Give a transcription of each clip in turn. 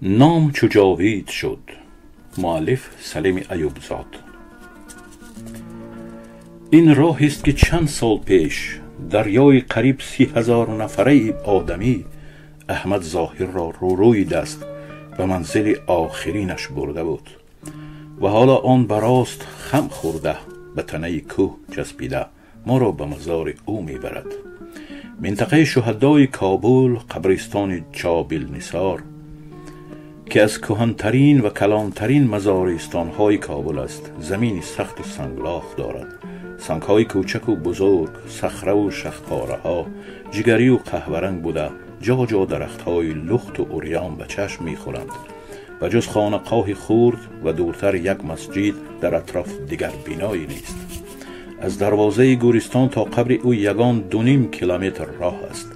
Ном чу ҷовид шуд. Муаллиф Салими Аюбзод. Ин роҳест, ки чанд сол пеш дарёи қариб 30 000 нафараи одамӣ Аҳмад Зоҳирро рӯрӯи даст ба манзили охиринаш бурда буд ва ҳоло он ба рост хам хӯрда, ба танаи кӯҳ часпида, моро ба мазори ӯ мебарад. Минтақаи шуҳадои Кобул, қабристони Чобилнисор, ки аз кӯҳантарин ва калонтарин мазористонҳои Кобул аст, замини сахту санглох дорад. Сангҳои кӯчаку бузург, сахраву шахпораҳо, ҷигарию қаҳваранг буда, ҷо ҷо дарахтҳои лухту урён ба чашм мехӯранд. Ба ҷуз хонақоҳи хурд ва дуртар як масҷид, дар атроф дигар биное нест. Аз дарвозаи гӯристон то қабри ӯ ягон 2,5 километр роҳ аст.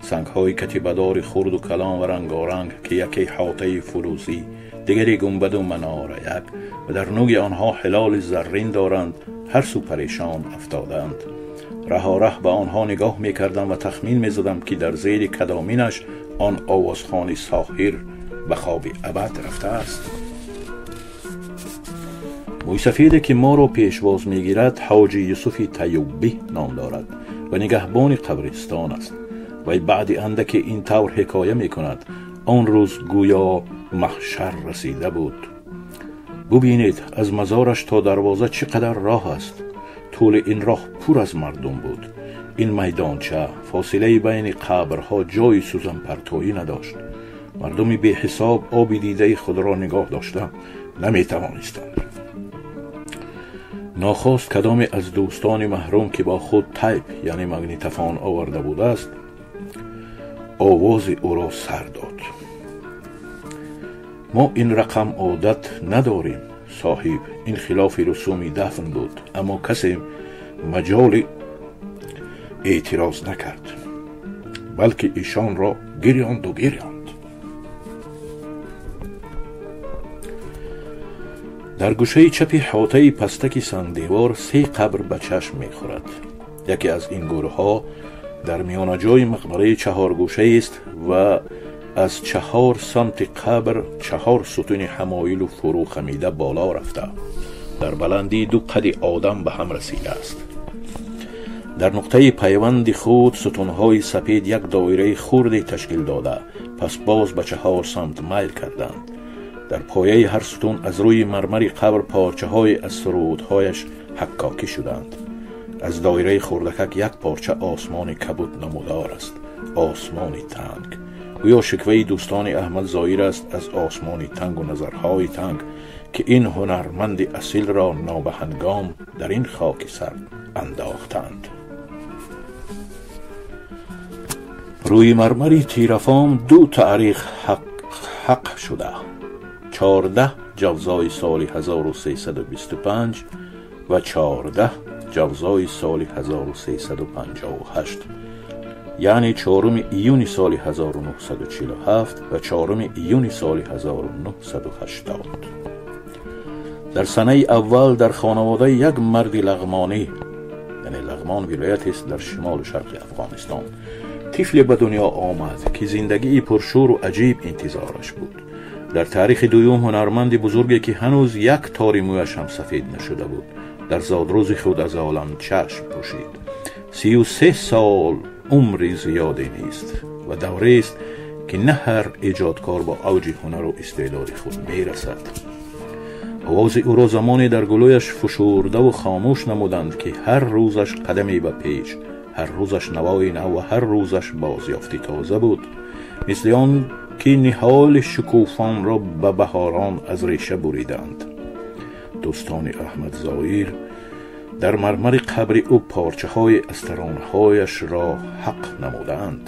Сангҳои катибадори хурду калон ва рангоранг, ки яке ҳотаи фулузӣ, дигаре гунбаду манораяк ва дар нӯги онҳо ҳилоли заррин доранд, ҳар сӯ парешон афтодаанд. Раҳораҳ ба онҳо нигоҳ мекардам ва тахмин мезадам, ки дар зери кадоминаш он овозхони соҳир ба хоби абад рафтааст. Мӯйсафеде, ки моро пешвоз мегирад, Ҳоҷи Юсуфи Таюббӣ ном дорад ва нигаҳбони қабристон аст. Вай баъди андаке ин тавр ҳикоя мекунад: «Он рӯз гӯё маҳшар расида буд. Бубинед, аз мазораш то дарвоза чӣ қадар роҳ аст. Тӯли ин роҳ пур аз мардум буд. Ин майдонча, фосилаи байни қабрҳо ҷои сӯзанпартоӣ надошт. Мардуми беҳисоб оби дидаи худро нигоҳ дошта наметавонистанд. Нохост кадоме аз дӯстони маҳрум, ки бо худ тайп, яъне магнитофон, оварда будааст, овози ӯро сар дод. Мо ин рақам одат надорем, соҳиб, ин хилофи русуми дафн буд, аммо касе маҷоли эътироз накард, балки ишонро гирёнду гирёнд». Дар гӯшаи чапи ҳотаи пастаки сангдевор се қабр ба чашм мехӯрад. Яке аз ин гӯрҳо дар миёнаҷои мақбараи чаҳоргӯшаест ва аз чаҳор самти қабр чаҳор сутуни ҳамоилу фурӯ хамида боло рафта, дар баландии ду қади одам ба ҳам расидааст. Дар нуқтаи пайванди худ сутунҳои сапед як доираи хурде ташкил дода, пас боз ба чаҳор самт майл карданд. Дар пояи ҳар сутун аз рӯи мармари қабр порчаҳое аз сурудҳояш ҳаккокӣ шуданд. Аз доираи хурдакак як порча осмони кабуд намудор аст, осмони танг. Гӯё шикваи дӯстони Аҳмад Зоир аст аз осмони тангу назарҳои танг, ки ин ҳунарманди асилро нобаҳангом дар ин хоки сард андохтанд. Рӯи мармари тирафом ду таърих ҳақ шуда: 14 ҷавзои соли 1325 ва 14 ҷавзои соли 1358, яъне 4 июни соли 1947 ва 4 июни соли 1980. Дар санаи аввал дар хонаводаи як марди лағмонӣ, яъне Лағмон вилоятест дар шимолу шарқи Афғонистон, тифле ба дунё омад, ки зиндагии пуршӯру аҷиб интизораш буд. Дар таърихи дуюм ҳунарманди бузурге, ки ҳанӯз як тори мӯяш ҳам сафед нашуда буд, дар зодрӯзи худ аз олам чашм пӯшид. 33 сол умри зиёде нест ва даврест, ки на ҳар эҷодкор бо авҷи ҳунару истеъдоди худ мерасад. Овози ӯро замоне дар гулӯяш фушурдаву хомӯш намуданд, ки ҳар рӯзаш қадаме ба пеш, ҳар рӯзаш навои нав ва ҳар рӯзаш бозёфти тоза буд, мисли он ки ниҳоли шукуфонро ба баҳорон аз реша буриданд. Дӯстони Аҳмад Зоир дар мармари қабри ӯ порчаҳое аз таронаҳояшро ҳақ намудаанд: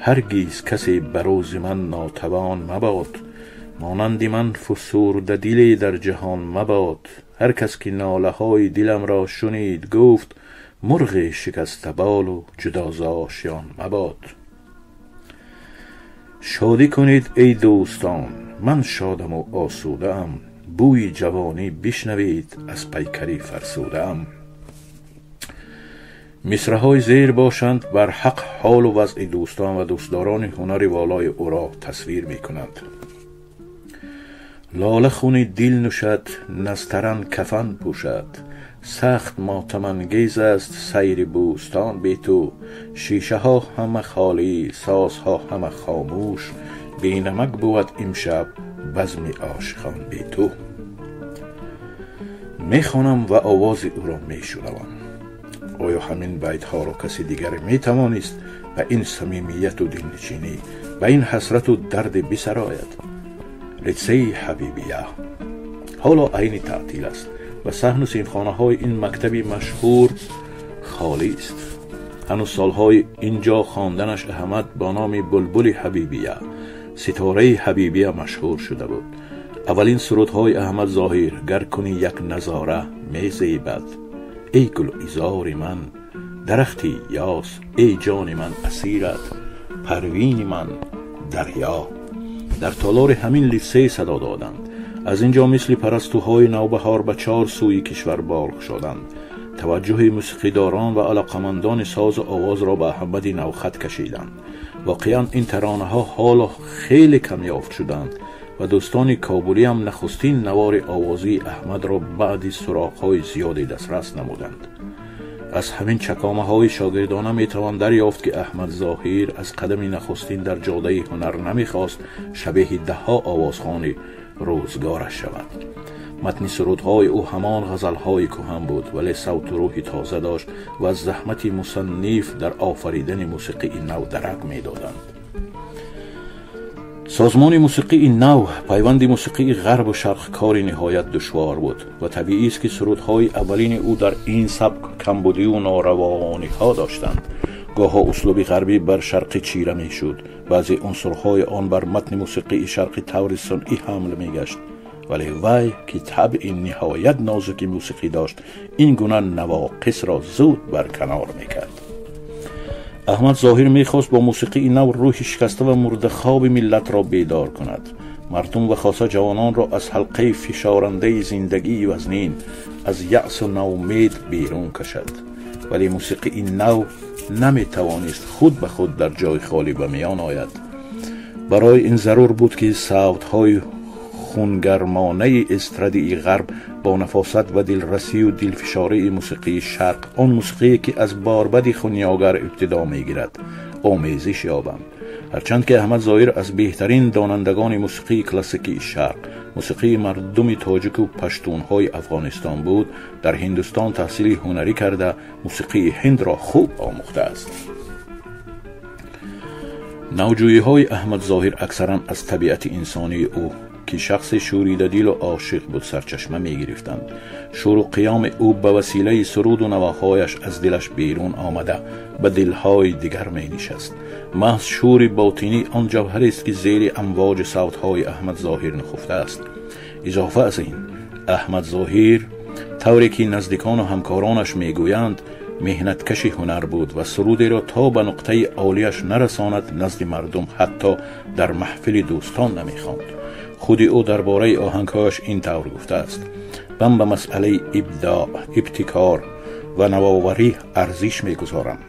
«Ҳаргиз касе ба рӯзи ман нотавон мабод, монанди ман фусурдадиле дар ҷаҳон мабод. Ҳар кас ки нолаҳои диламро шунид, гуфт мурғи шикастаболу ҷудо з ошён мабод». Шодӣ кунед, эй дӯстон, ман шодаму осудаам, бӯи ҷавонӣ бишнавед аз пайкари фарсудаам. Мисраҳои зер бошанд, бар ҳақ ҳолу вазъи дӯстон ва дӯстдорони ҳунари волои ӯро тасвир мекунанд. Лола хуни дил нӯшад, назтаран кафан пӯшад. Сахт мотамангез аст сайри бӯстон бе ту. Шишаҳо ҳама холӣ, созҳо ҳама хомӯш. Бенамак бувад имшаб базми ошиқон бе ту. Мехонам ва овози ӯро мешунавам. Оё ҳамин байтҳоро каси дигаре метавонист ба ин самимияту дилнишинӣ, ба ин ҳасрату дарде бисарояд? Литсеи Ҳабибия ҳоло айни таътил аст ва саҳну синфхонаҳои ин мактаби машҳур холист. Ҳанӯз солҳои ин ҷо хонданаш Аҳмад бо номи Булбули Ҳабибия, ситораи Ҳабибия машҳур шуда буд. Аввалин сурудҳои Аҳмад Зоҳир «Гар кунӣ як назора мезебад», «Эй гулизори ман», «Дарахти ёс», «Эй ҷони ман асират», «Парвини ман», «Дарё» дар толори ҳамин литсей садо доданд. Аз ин ҷо мисли парастуҳои навбаҳор ба чор сӯи кишвар бор кушоданд. Таваҷҷӯҳи мусиқидорон ва алоқамандони созу овозро ба Аҳмади навхат кашиданд. Воқеан ин таронаҳо ҳоло хеле камёфт шуданд ва дӯстони кобулиам нахустин навори овозии Аҳмадро баъди суроғҳои зиёде дастрас намуданд. Аз ҳамин чакомаҳои шогирдона метавон дарёфт, ки Аҳмад Зоҳир аз қадами нахустин дар ҷодаи ҳунар намехост шабеҳи даҳҳо овозхони рӯзгораш шавад. Матни сурудҳои ӯ ҳамон ғазалҳои кӯҳан буд, вале савту рӯҳи тоза дошт ва аз заҳмати мусанниф дар офаридани мусиқии нав дарак медоданд. Созмони мусиқии нав, пайванди мусиқии ғарбу шарқ кори ниҳоят душвор буд ва табиист, ки сурудҳои аввалини ӯ дар ин сабк камбудиву норавониҳо доштанд. Гоҳо услуби ғарбӣ бар шарқӣ чира мешуд, баъзе унсурҳои он бар матни мусиқии шарқӣ таври сунъӣ ҳамл мегашт. Вале вай, ки табъи ниҳоят нозуки мусиқӣ дошт, ин гуна навоқисро зуд барканор мекард. Аҳмад Зоҳир мехост бо мусиқии нав рӯҳи шикаста ва мурдахоби миллатро бедор кунад. Мардум ва хоса ҷавононро аз ҳалқаи фишорандаи зиндагии вазнин, аз яъсу наумед берун кашад. Вале мусиқии нав наметавонист худ ба худ дар ҷои холӣ ба миён ояд. Барои ин зарур буд, ки савтҳои хунгармонаи эстрадии ғарб бо нафосат ва дилрасию дилфишории мусиқии шарқ, он мусиқие ки аз барбади хунёгар ибтидо мегирад, омезиш ёбанд. Ҳарчанд ки Аҳмад Зоҳир аз беҳтарин донандагони мусиқии классикии шарқ, мусиқии мардуми тоҷику паштунҳои Афғонистон буд, дар Ҳиндустон таҳсили ҳунарӣ карда, мусиқии ҳиндро хуб омӯхтааст. Навҷӯиҳои Аҳмад Зоҳир аксаран аз табиати инсонии ӯ, ки шахси шӯридадилу ошиқ буд, сарчашма мегирифтанд. Шӯру қиёми ӯ ба василаи суруду навоҳояш аз дилаш берун омада ба дилҳои дигар менишаст. Маҳз шӯри ботинӣ он ҷавҳарест, ки зери амвоҷи савтҳои Аҳмад Зоҳир нухуфтааст. Изофа аз ин, Аҳмад Зоҳир тавре ки наздикону ҳамкоронаш мегӯянд, меҳнаткаши ҳунар буд ва сурудеро то ба нуқтаи олияш нарасонад назди мардум, ҳатто дар маҳфили дӯстон намехонд. Худи ӯ дар бораи оҳангҳояш ин тавр гуфтааст: ман ба масъалаи ибдоъ, ибтикор ва навоварӣ арзиш мегузорам.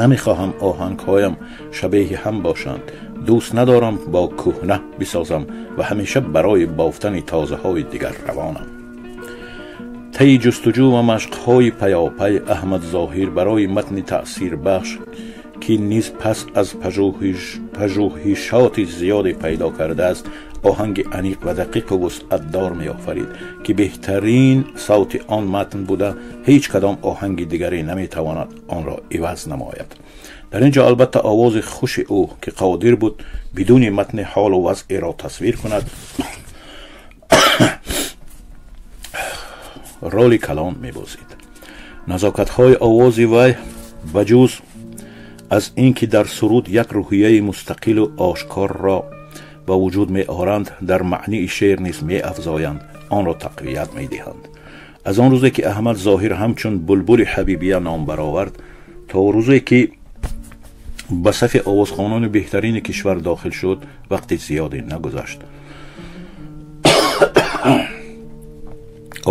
Намехоҳам оҳангҳоям шабеҳи ҳам бошанд. Дӯст надорам бо кӯҳна бисозам ва ҳамеша барои бофтани тозаҳои дигар равонам. Таи ҷустуҷӯ ва машқҳои паёпай Аҳмад Зоҳир барои матни таъсирбахш, ки низ пас аз пажӯҳишоти зиёде пайдо кардааст, оҳанги аниқ ва дақиқу вусъатдор меофарид, ки беҳтарин савти он матн буда, ҳеҷ кадом оҳанги дигаре наметавонад онро иваз намояд. Дар ин ҷо албатта овози хуши ӯ, ки қодир буд бидуни матни ҳолу вазъеро тасвир кунад, роли калон мебозид. Назокатҳои овози вай ба ҷуз аз ин ки дар суруд як рӯҳияи мустақилу ошкорро ба вуҷуд меоранд, дар маънии шеър низ меафзоянд, онро тақвият медиҳанд. Аз он рӯзе ки Аҳмад Зоҳир ҳамчун Булбули Ҳабибия ном баровард, то рӯзе ки ба сафи овозхонони беҳтарини кишвар дохил шуд, вақти зиёде нагузашт.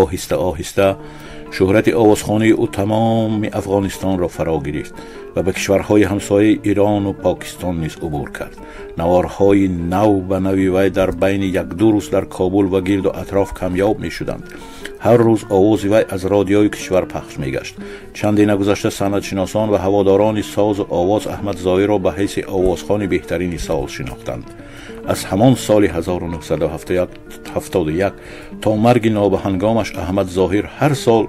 Оҳиста оҳиста шӯҳрати овозхонии ӯ тамоми Афғонистонро фаро гирифт. ва ба кишварҳои ҳамсояи Ирону Покистон низ убур кард. Наворҳои нав ба нави вай дар байни як-ду рӯз дар Кобул ва гирду атроф камёб мешуданд. Ҳар рӯз овози вай аз радиои кишвар пахш мегашт. Чанде нагузашта санъатшиносон ва ҳаводорони созу овоз Аҳмад Зоҳирро ба ҳайси овозхони беҳтарини сол шинохтанд. Аз ҳамон соли 1971 то марги нобаҳангомаш Аҳмад Зоҳир ҳар сол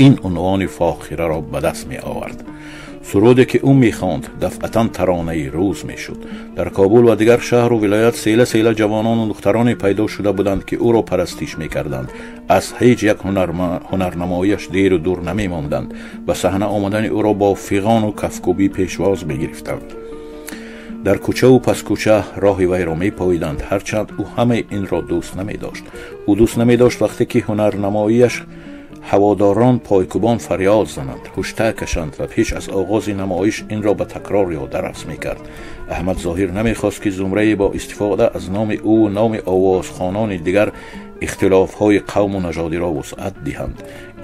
ин унвони фохираро ба даст меовард. Суруде ки ӯ мехонд дафъатан таронаи рӯз мешуд. Дар Кобул ва дигар шаҳру вилоят села-села ҷавонону духтароне пайдо шуда буданд, ки ӯро парастиш мекарданд. Аз ҳеҷ як ҳунарнамоияш деру дур намемонданд. Ба саҳна омадани ӯро бо фиғону кафкӯбӣ пешвоз мегирифтанд. Дар кӯчаву паскӯча роҳи вайро мепоиданд, ҳарчанд ӯ ҳамаи инро дӯст намедошт. Ӯ дӯст намедошт вақте ки ҳунарнамоияш ҳаводорон пойкӯбон фарёд зананд, ҳушта кашанд ва пеш аз оғози намоиш инро ба такрор ёдарас мекард. Аҳмад Зоҳир намехост, ки зумрае бо истифода аз номи ӯ номи овозхонони дигар ихтилофҳои қавму нажодиро вусъат диҳанд.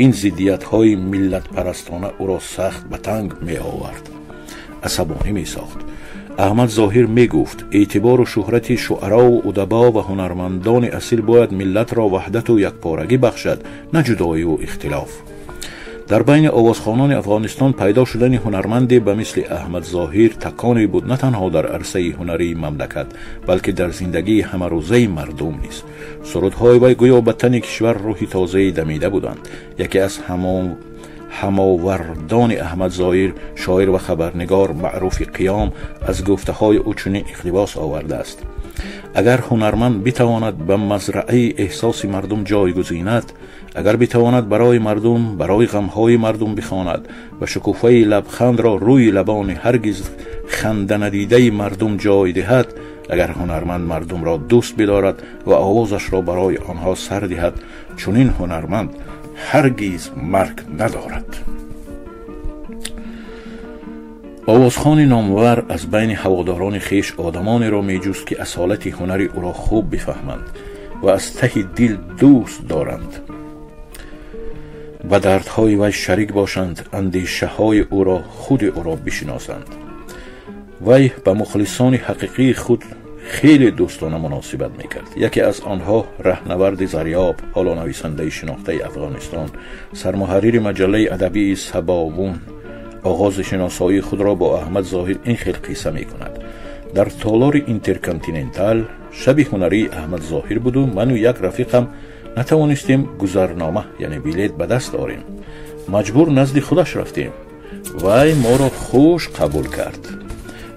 Ин зиддиятҳои миллатпарастона ӯро сахт ба танг меовард, асабонӣ месохт. Аҳмад Зоҳир мегуфт, эътибору шӯҳрати шуарову удабо ва ҳунармандони асил бояд миллатро ваҳдату якпорагӣ бахшад, на ҷудоиву ихтилоф. Дар байни овозхонони Афғонистон пайдо шудани ҳунарманде ба мисли Аҳмад Зоҳир таконе буд на танҳо дар арсаи ҳунарии мамлакат, балки дар зиндагии ҳамарӯзаи мардум низ. Сурудҳои вай гӯё ба тани кишвар рӯҳи тозае дамида буданд. Яке аз ҳамовардони Аҳмад Зоҳир, шоир ва хабарнигор Маъруфи Қиём, аз гуфтаҳои ӯ чунин иқтибос овардааст: агар ҳунарманд битавонад ба мазраъаи эҳсоси мардум ҷойгузинад, агар битавонад барои мардум, барои ғамҳои мардум бихонад ва шукуфаи лабхандро рӯи лабони ҳаргиз ханданадидаи мардум ҷой диҳад, агар ҳунарманд мардумро дӯст бидорад ва овозашро барои онҳо сар диҳад, чунин ҳунарманд ҳаргиз марг надорад. Овозхони номвар аз байни ҳаводорони хеш одамонеро меҷуст, ки асолати ҳунари ӯро хуб бифаҳманд ва аз таҳи дил дӯст доранд, ба дардҳои вай шарик бошанд, андешаҳои ӯро, худи ӯро бишиносанд. Вай ба мухлисони ҳақиқии худ хеле дӯстона муносибат мекард. Яке аз онҳо раҳнаварди Зарёб, ҳоло нависандаи шинохтаи Афғонистон, сармуҳаррири маҷаллаи адабии Сабовун, оғози шиносоии худро бо Аҳмад Зоҳир ин хел қисса мекунад. Дар толори Интерконтинентал шаби ҳунарии Аҳмад Зоҳир буду ману як рафиқам натавонистем гузарнома, яъне билет, ба даст орем. Маҷбур назди худаш рафтем. Вай моро хуш қабул кард.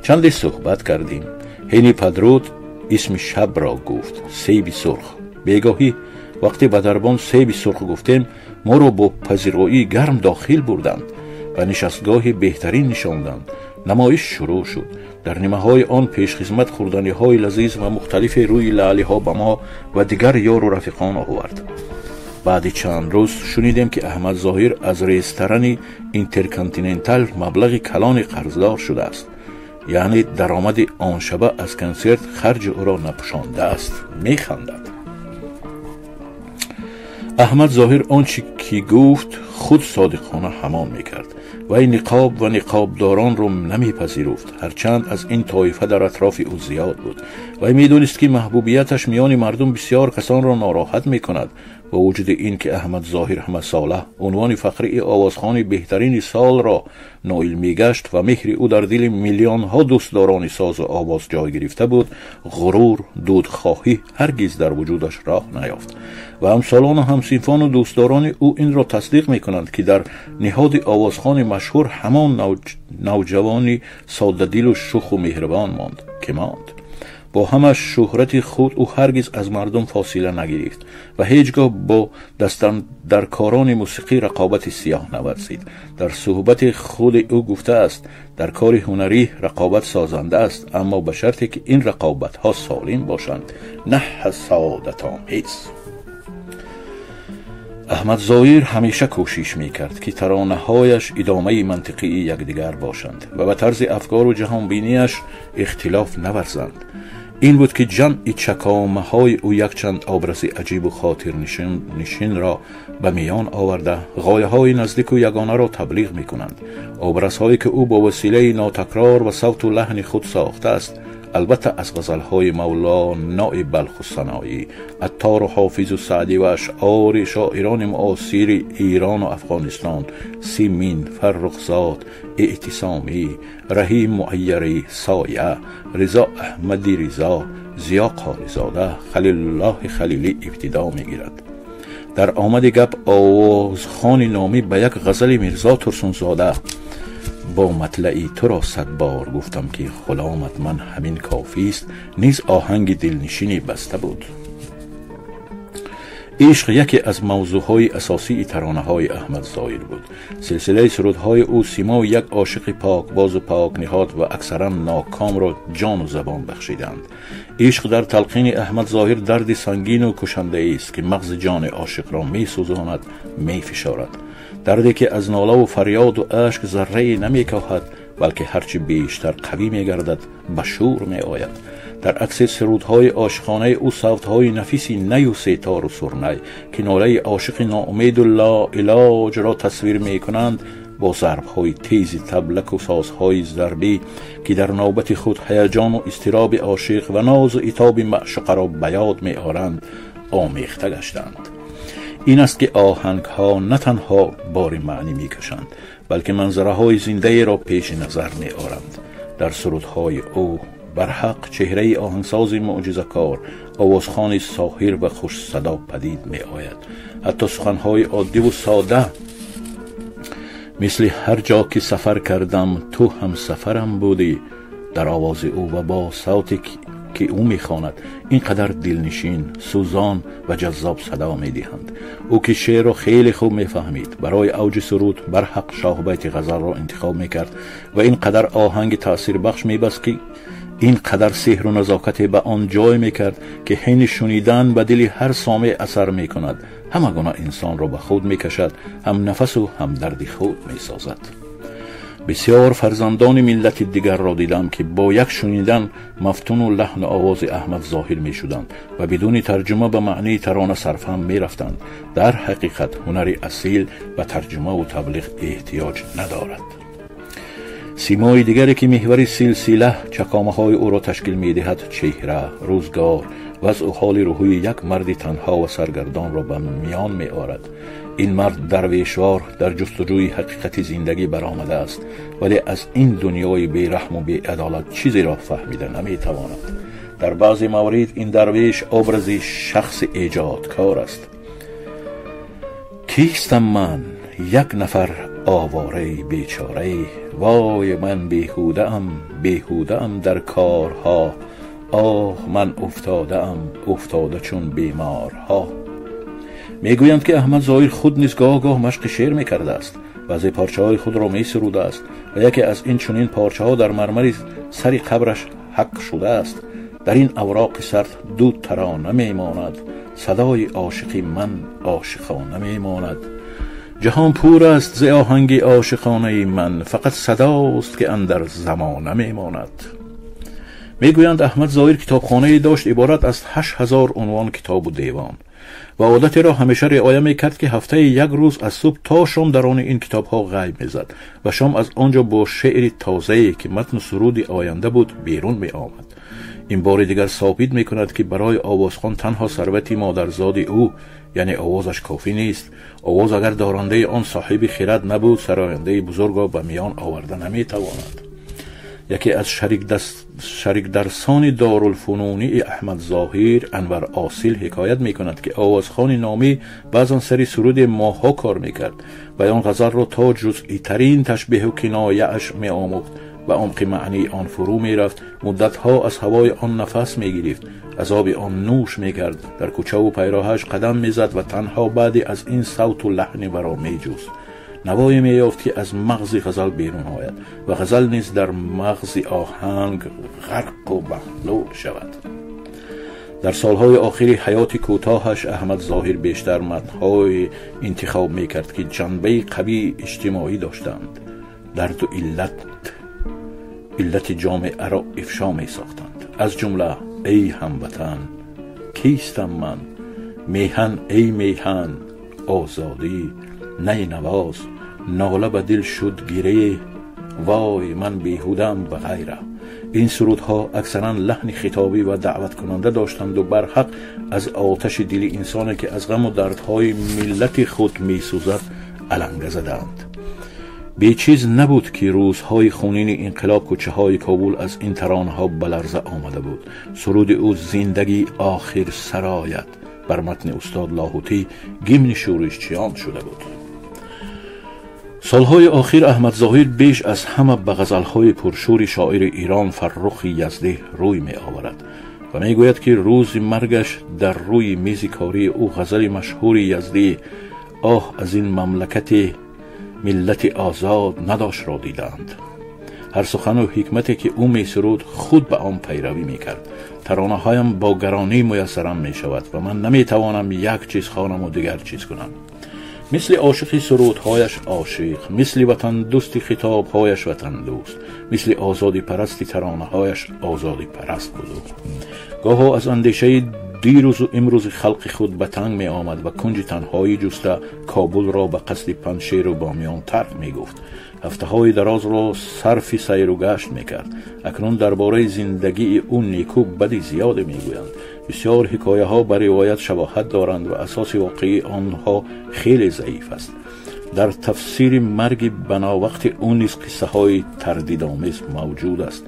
Чанде суҳбат кардем. Ҳини падруд исми шабро гуфт: себи сурх. Бегоҳӣ вақте ба дарбон себи сурх гуфтем, моро бо пазироии гарм дохил бурданд ва нишастгоҳи беҳтарин нишонданд. Намоиш шурӯъ шуд. Дар нимаҳои он пешхизмат хӯрданиҳои лазиз ва мухталифи рӯи лаълиҳо ба мо ва дигар ёру рафиқон овард. Баъди чанд рӯз шунидем, ки Аҳмад Зоҳир аз ресторани Интерконтинентал маблағи калони қарздор шудааст, яъне даромади он шаба аз консерт харҷи ӯро напӯшондааст. Механдад. Аҳмад Зоҳир он чи ки гуфт, худ содиқона ҳамон мекард. Вай ниқоб ва ниқобдоронро намепазируфт, ҳарчанд аз ин тоифа дар атрофи ӯ зиёд буд. Вай медонист, ки маҳбубияташ миёни мардум бисёр касонро нороҳат мекунад. Бо вуҷуди ин ки Аҳмад Зоҳир ҳамасола унвони фахрии овозхони беҳтарини солро ноил мегашт ва меҳри ӯ дар дили миллионҳо дӯстдорони созу овоз ҷой гирифта буд, ғурур, дудхоҳӣ ҳаргиз дар вуҷудаш роҳ наёфт. Ва ҳамсолону ҳамсинфону дӯстдорони ӯ инро тасдиқ мекунанд, ки дар ниҳоди овозхони машҳур ҳамон навҷавони соддадилу шуху меҳрибон монд, ки монд. Бо ҳама шӯҳрати худ ӯ ҳаргиз аз мардум фосила нагирифт ва ҳеҷ гоҳ бо дастандаркорони мусиқӣ рақобати сиёҳ наварзид. Дар суҳбати худи ӯ гуфтааст, дар кори ҳунарӣ рақобат созанда аст, аммо ба шарте ки ин рақобатҳо солим бошанд, на ҳасодатомез. Аҳмад Зоҳир ҳамеша кӯшиш мекард, ки таронаҳояш идомаи мантиқии якдигар бошанд ва ба тарзи афкору ҷаҳонбинияш ихтилоф наварзанд. ин буд ки ҷамъи чакомаҳои ӯ якчанд образи аҷибу хотирнишинро ба миён оварда, ғояҳои наздику ягонаро таблиғ мекунанд. Образҳое ки ӯ бо василаи нотакрор ва савту лаҳни худ сохтааст, албатта аз ғазалҳои Мавлонои Балху Саноӣ, Аттору Ҳофизу Саъдӣ ва ашъори шоирони муосири Эрону Афғонистон Симин, Фаррухзод, Эътисомӣ, Раҳим Муайярӣ, Соя, Ризо Аҳмади Ризо, Зиё Қоризода, Халилуллоҳи Халилӣ ибтидо мегирад. Дар омади гап овозхони номӣ ба як ғазали Мирзо Турсунзода бо матлаи туро 100 бор гуфтам ки ғуломат ман ҳамин кофист низ оҳанги дилнишине баста буд. Ишқ яке аз мавзӯъҳои асосии таронаҳои Аҳмад Зоҳир буд. Силсилаи сурудҳои ӯ симои як ошиқи покбозу покниҳод ва аксаран нокомро ҷону забон бахшиданд. Ишқ дар талқини Аҳмад Зоҳир дарди сангину кушандаест ки мағзи ҷони ошиқро месӯзонад, мефишорад. Дарде ки аз нолаву фарёду ашк заррае намекоҳад, балки ҳарчи бештар қавӣ мегардад, ба шӯр меояд. Дар акси сурудҳои ошиқонаи ӯ савтҳои нафиси наю сетору сурнай, ки нолаи ошиқи ноумеду лоилоҷро тасвир мекунанд, бо зарбҳои тези таблаку созҳои зарбӣ, ки дар навбати худ ҳаяҷону изтироби ошиқ ва нозу итоби маъшуқаро ба ёд меоранд, омехта гаштанд. Ин аст ки оҳангҳо на танҳо бори маънӣ мекашанд, балки манзараҳои зиндаеро пеши назар меоранд. Дар сурудҳои ӯ барҳақ чеҳраи оҳангсози мӯъҷизакор, овозхони соҳир ва хушсадо падид меояд. Ҳатто суханҳои оддиву сода мисли ҳар ҷо ки сафар кардам, ту ҳам сафарам будӣ, дар овози ӯ ва бо савте ки ӯ мехонад ин қадар дилнишин, сӯзон ва ҷаззоб садо медиҳанд. Ӯ ки шеърро хеле хуб мефаҳмид, барои авҷи суруд барҳақ шоҳбайти ғазалро интихоб мекард ва ин қадар оҳанги таъсирбахш мебаст, ки ин қадар сеҳру назокате ба он ҷой мекард, ки ҳини шунидан ба дили ҳар сомеъ асар мекунад, ҳама гуна инсонро ба худ мекашад, ҳам нафасу ҳам дарди худ месозад. Бисёр фарзандони миллати дигарро дидам, ки бо як шунидан мафтуну лаҳну овози Аҳмад Зоҳир мешуданд ва бидуни тарҷума ба маънии тарона сарфаҳм мерафтанд. Дар ҳақиқат ҳунари асил ба тарҷумаву таблиғ эҳтиёҷ надорад. Симои дигаре ки меҳвари силсила чакомаҳои ӯро ташкил медиҳад, чеҳра, рӯзгор, вазъу ҳоли рӯҳии як марди танҳо ва саргардонро ба миён меорад. Ин мард дарвешвор дар ҷустуҷӯи ҳақиқати зиндагӣ баромадааст, вале аз ин дунёи бераҳму беадолат чизеро фаҳмида наметавонад. Дар баъзе маврид ин дарвеш образи шахси эҷодкор аст. Кистам ман? Як нафар овораи бечорае. Вой ман беҳудаам, беҳудаам дар корҳо. Оҳ ман уфтодаам, уфтода чун беморҳо. Мегӯянд ки Аҳмад Зоҳир худ низ гоҳ-гоҳ машқи шеър мекардааст, баъзе порчаҳои худро месурудааст ва яке аз ин чунин порчаҳо дар мармари сари қабраш ҳақ шудааст. Дар ин авроқи сард ду тарона мемонад, садои ошиқи ман ошиқона мемонад. Ҷаҳон пур аст зи оҳанги ошиқонаи ман, фақат садост ки андар замона мемонад. Мегӯянд Аҳмад Зоҳир китобхонае дошт иборат аз 8000 унвон китобу девон ва одатеро ҳамеша риоя мекард, ки ҳафтаи як рӯз аз субҳ то шом дар они ин китобҳо ғайб мезад ва шом аз он ҷо бо шеъри тозае ки матну суруди оянда буд берун меомад. Ин бори дигар собит мекунад, ки барои овозхон танҳо сарвати модарзоди ӯ, яъне овозаш, кофӣ нест. Овоз агар дорандаи он соҳиби хирад набуд, сарояндаи бузургро ба миён оварда наметавонад. Яке аз шарикдарсони Дорулфунунии Аҳмад Зоҳир, Анвар Осил, ҳикоят мекунад, ки овозхони номӣ баъзан сари суруди моҳҳо кор мекард ва он ғазалро то ҷузъитарин ташбеҳу кинояаш меомӯхт, ба умқи маънии он фурӯ мерафт, муддатҳо аз ҳавои он нафас мегирифт, азоби он нӯш мекард, дар кӯчаву пайроҳаш қадам мезад ва танҳо баъде аз ин савту лаҳни варо меҷуст. Навое меёфт, ки аз мағзи ғазал берун ояд ва ғазал низ дар мағзи оҳанг ғарқу маҳлул шавад. Дар солҳои охири ҳаёти кӯтоҳаш Аҳмад Зоҳир бештар матнҳое интихоб мекард, ки ҷанбаи қавии иҷтимоӣ доштанд, дарду иллати ҷомеаро ифшо месохтанд. Аз ҷумла эй ҳамватан, кистам ман, меҳан эй меҳан, озодӣ, найнавоз, нола ба дил шуд гиреҳ, вой ман беҳудам ва ғайра. Ин сурудҳо аксаран лаҳни хитобӣ ва даъваткунанда доштанд ва барҳақ аз оташи дили инсоне ки аз ғаму дардҳои миллати худ месӯзад аланга задаанд. Бечиз набуд ки рӯзҳои хунини инқилоб кӯчаҳои Кобул аз ин таронаҳо ба ларза омада буд. Суруди ӯ «Зиндагӣ охир сарояд» бар матни устод Лоҳутӣ гимни шӯришчиён шуда буд. Солҳои охир Аҳмад Зоҳир беш аз ҳама ба ғазалҳои пуршӯри шоири Ирон Фаррухи Яздӣ рӯй меоварад ва мегӯяд ки рӯзи маргаш дар рӯи мизи кории ӯ ғазали машҳури Яздӣ «Оҳ аз ин мамлакати миллати озод надоштро» дидаанд. Ҳар сухану ҳикмате ки ӯ месуруд, худ ба он пайравӣ мекард. Таронаҳоям бо гаронӣ муяссарам мешавад ва ман наметавонам як чиз хонаму дигар чиз кунам. Мисли ошиқи сурудҳояш ошиқ, мисли ватандӯсти хитобҳояш ватандӯст, мисли озодипарасти таронаҳояш озодипараст буд. Гоҳо аз андешаи дирӯзу имрӯзи халқи худ ба танг меомад ва кунҷи танҳоӣ ҷуста Кобулро ба қасди Панҷшеру Бомиён тарк мегуфт. Ҳафтаҳои дарозро сарфи сайру гашт мекард. Акнун дар бораи зиндагии ӯ неку бади зиёде мегӯянд. Бисёр ҳикояҳо ба ривоят шабоҳат доранд ва асоси воқеии онҳо хеле заиф аст. Дар тафсири марги бановақти ӯ низ қиссаҳои тардидомез мавҷуд аст.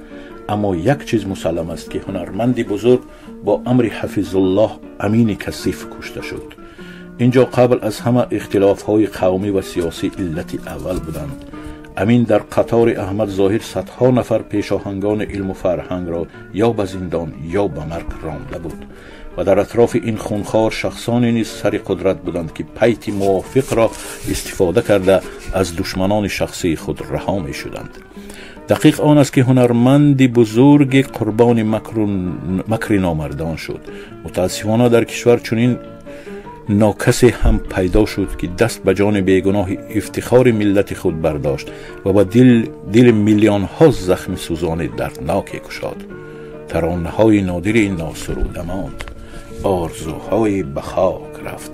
Аммо як чиз мусаллам аст, ки ҳунарманди бузург бо амри Ҳафизуллоҳ Амини касиф кушта шуд. Инҷо қабл аз ҳама ихтилофҳои қавмӣ ва сиёсӣ иллати аввал буданд. Амин дар қатори Аҳмад Зоҳир садҳо нафар пешоҳангони илму фарҳангро ё ба зиндон, ё ба марг ронда буд ва дар атрофи ин хунхор шахсоне низ сари қудрат буданд, ки пайти мувофиқро истифода карда аз душманони шахсии худ раҳо мешуданд. Дақиқ он аст, ки ҳунарманди бузурги қурбони макри номардон шуд. Мутаассифона, дар кишвар чунин нокасе ҳам пайдо шуд, ки даст ба ҷони бегуноҳи ифтихори миллати худ бардошт ва ба дили миллионҳо захми сӯзони дардноке кушод. Таронаҳои нодири носуруда монд, орзуҳои ба хок рафт.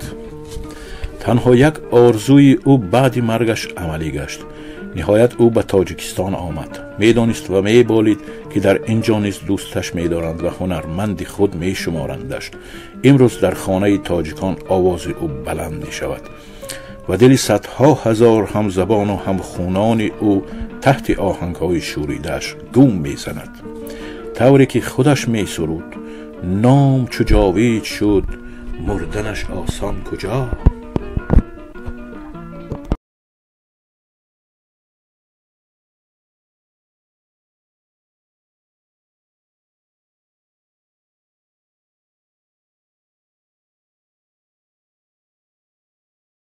Танҳо як орзуи ӯ баъди маргаш амалӣ гашт. Ниҳоят ӯ ба Тоҷикистон омад. Медонист ва меболид, ки дар ин ҷо низ дӯсташ медоранд ва ҳунарманди худ мешуморандаш. Имрӯз дар хонаи тоҷикон овози ӯ баланд мешавад ва дили садҳо ҳазор ҳамзабону ҳамхунони ӯ таҳти оҳангҳои шӯридааш гум мезанад. Тавре ки худаш месуруд: «Ном чу ҷовид шуд, мурданаш осон куҷо?»